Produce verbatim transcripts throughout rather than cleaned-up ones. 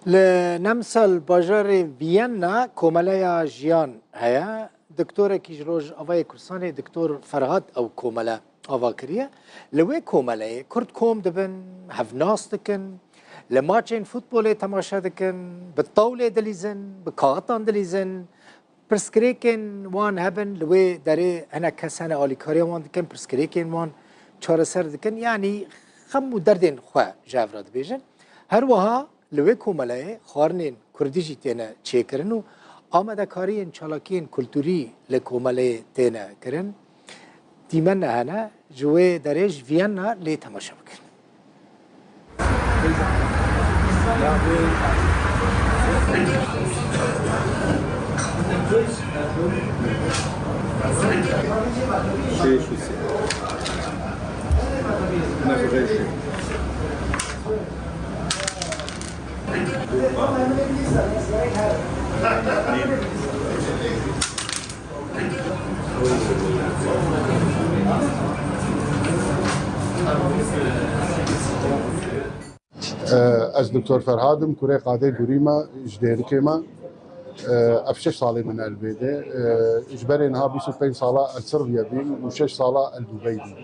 Li Nemsel bajarê Viyena komeleya jiyan heye. Doktorekî ji Rojavayê Kurdistanê, Doktor Ferhad, ew komele ava kiriye. Li wê komeleyê Kurd kom dibin, hev nas dikin, li maçên futbolê temaşe dikin, bi tawlê dilîzin, bi kaxitan dilîzin, pirsgirêkên wan hebin, li wê derê hinek kes hene alîkariya wan dikin, pirsgirêkên wan çareser dikin, yanî xem û derdên xwe ji hev re dibêjin. Her wiha li wê komeleyê xwarinên kurdî jî têne çêkirin û amadekariyên çalakiyên kulturî li komeleyê têne kirin. Dîmene hene, ji wê derê ji Viyena lê temaşe bikin. Ez Doktor Ferhad im, kurê Qadê Gurî me, ji Dêrikê me. Ev şeş salê min e li vê de. Ji berê niha bîst û pênc sala ez Sirbiye bîm û şeş sala ez Dubey bîm.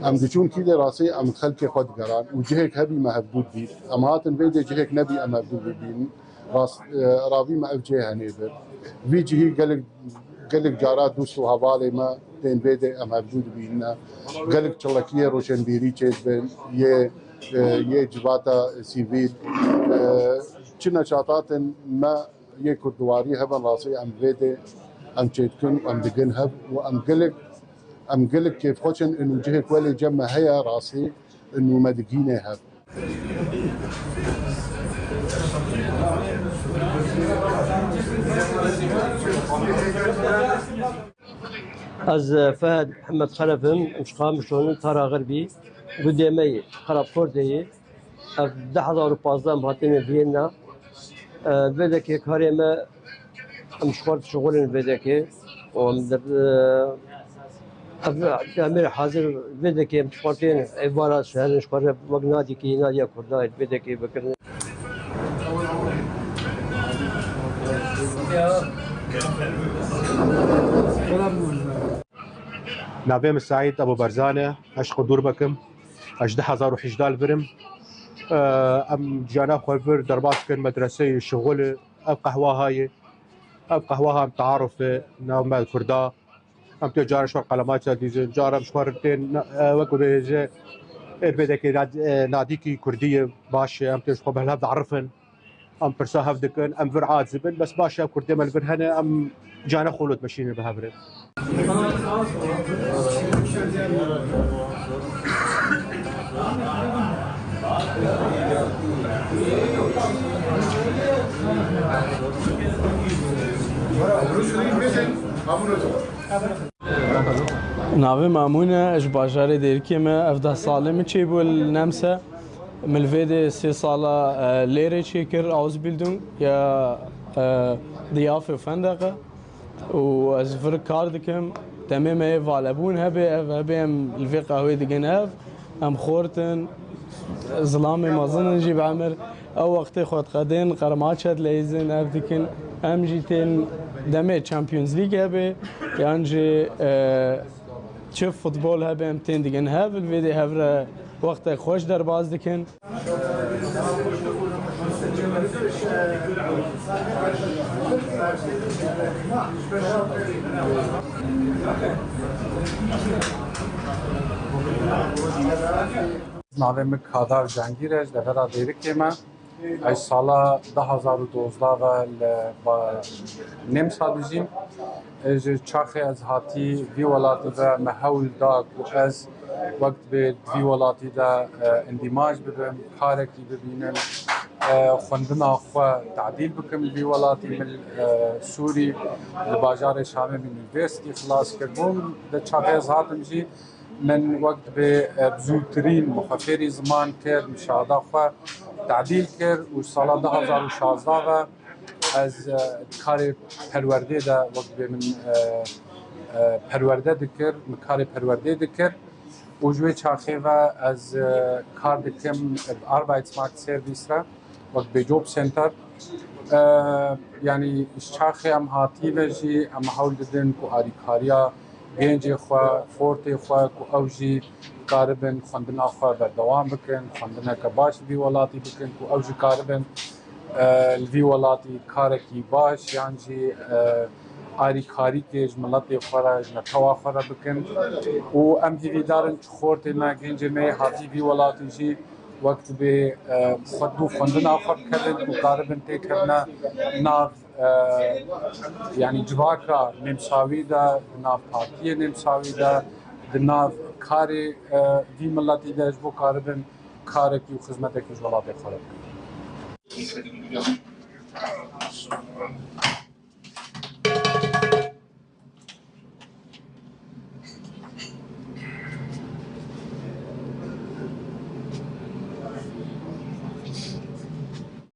Em diçûn kî de rastî em xelkê xwe digeran û cihek hebî me hevdû dibît. Em hatin vê de cihek nebî em hevdû bibînin. Rast, e, ravî me ev cihê henê bi. Vî cihî gelek, gelek cara dost û hevalê me tên vê de em hevdû dibînine. Gelek çalakiyê roşenbîrî çêdibin, yê, e, yê civata sivîl. E, çi neşatatin me yê kurdiwarî hebin rastî em vê de em çêdikin û em digin hev û em gelek, em gelek kêfxweş in û cihê ku welê cem me heye rastî û me digîne hev. Ez, e, Fehd Mihemed Xelef im, em ji Qamişlo ne, Tara Xerbî, gundê me yê, Xerabxordê yê. Ev du hezar û pazdeh em hatine Viyena. E, vê dekê karê me, em ji xwe re dişixulin vê dekê. Û em di, e, ev, em ê hazir vê dekê em ji xwe tên êvara şehirin ji xwe re wek nadîkî, nadiya Kurda vê dekê bikirin. Navê min Seîd Ebû Berzan e, ez ji Qudûrbek im. Ez ji du hezar û hejdeh li vir im. Em ciyana xwe vir derbas dikin medreseyê, şixulê, ev qehweha ye. Ev qehweha em tearuf e, nav me Kurda. Em tê cara ji xwe qelemaça dîzin, cara em ji xwe tên, e, wek bêje, ê vê dekê nad-, e, nadîkî Kurdî ye, baş e, em tê ji xwe bi hev diarifin. Em pirsa hev dikin, em vir aciz bin, bes baş e, ev Kurdê me li vir hene, em ciyana xwe lo dimeşînin bi hev re. Navê me Emûn e, ez ji bajarê Dêrikê me. Ev deh salê min çêbû li Nemse. Min li vê de sê sala, e, lêrê çêkir, Ausbildung ya, e, Diyafe û Fendeqe. Û ez vir kar dikim. Demê me yê valebûn hebe, ev hebe em li vê qehwê digin hev. Em xort in, zilamê mezin in jî bi emir. Ew wextê xwe diqedên, qermaçe dileyzin, ev dikin. Em jî tên demê Champions League hebe, yan jî, e, çi futbol hebe em tên digin hev, li vê dê hev re wextek xweş derbas dikin. Navê min Kadar Cengîr e, ji devera Dêrikê me. Ez sala du hezar û dozdeh ve li ba-, Nemsa dijîm. Ji çaxê ez hatî vî welatî ve me hewl da ku ez wek dibê di vî welatî de, e, îndîmaj bibim, karekî bibînim, e, xwendina xwe tadîl bikim li vî welatî. Min, e, Sûrî li bajarê Şamê min unîversîtî xilas kir. Bûm di çaxê ez hatim jî min wek dibê, e, bi zûtirîn min xwe fêrî ziman kir, min şahada xwe tadîl kir û sala du hezar û şazdeh ve ez, e, di karê perwerdê de wek dibê min, e, e, perwerde dikir, min karê perwerdê dikir û ji wê çaxê ve ez, e, kar dikim bi Arbeitsmarktservice re. Wek Bê Job Center, e, yanî ji çaxê em hatî ve jî em hewl didin ku alîkariya gencê xwe, xortê xwe, ku ew jî karibin xwendina xwe berdewam bikin, xwendineke baş li vî welatî bikin, ku ew jî karibin, e, li vî welatî karekî baş yan jî, e, alîkarîkê ji miletê xwe re, ji netewa xwe re bikin. Û em hîvîdar in çi xortê me, gencê me yê hatî vî welatî jî wek dibê, e, xwe dû xwendina xwe bikevin û karibin têkevine nav, e, yanî civaka nêmsawî de, di nav partiyê nêmsawî de, di nav karê, e, vî miletî de ji bo karibin karekî û xizmetekî ji welatê xwe re bikin.